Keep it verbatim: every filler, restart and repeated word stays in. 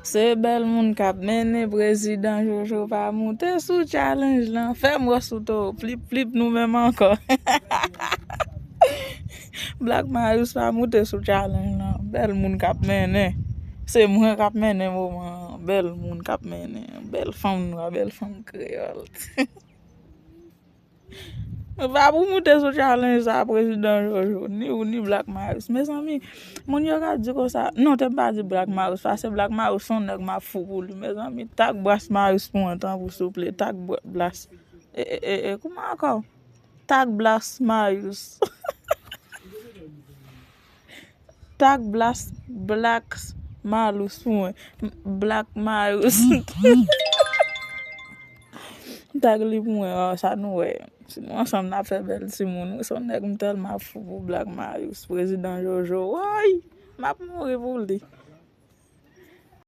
Se bèl moun k ap mennen, prezidan Jojo pa moute sou challenge lan. Fè m wè sou to, plip plip nou menm ankò. Black Marius pa moute sou challenge lan. Bèl moun k ap mennen. Se mwen k ap mennen moman an. Bèl moun k ap mennen. Bèl fanm nwa, bèl fanm kreyòl. Mwen pa pou moute sou challenge sa, prezidan Jojo, ni ou ni Black Marius. Mezanmi, moun yo ka di konsa, non, te m pa di Black Marius, paske Black Marius se yon nèg m ap fou pou li. Mezanmi, tag Blas Marius pou mwen, tanpri, souple, tag Blas. E, e, e, e, kouman ankò? Tag Blas Marius. Tag Blas, Black Marius pou mwen. Black Marius. Tag li pou mwen, oh, sa nou wè. Si nou ansanm, n ap fè bèl timoun. Wi, se yon nèg m tèlman ap fou pou Black Marius, prezidan Jojo. Woy! M ap mouri pou li.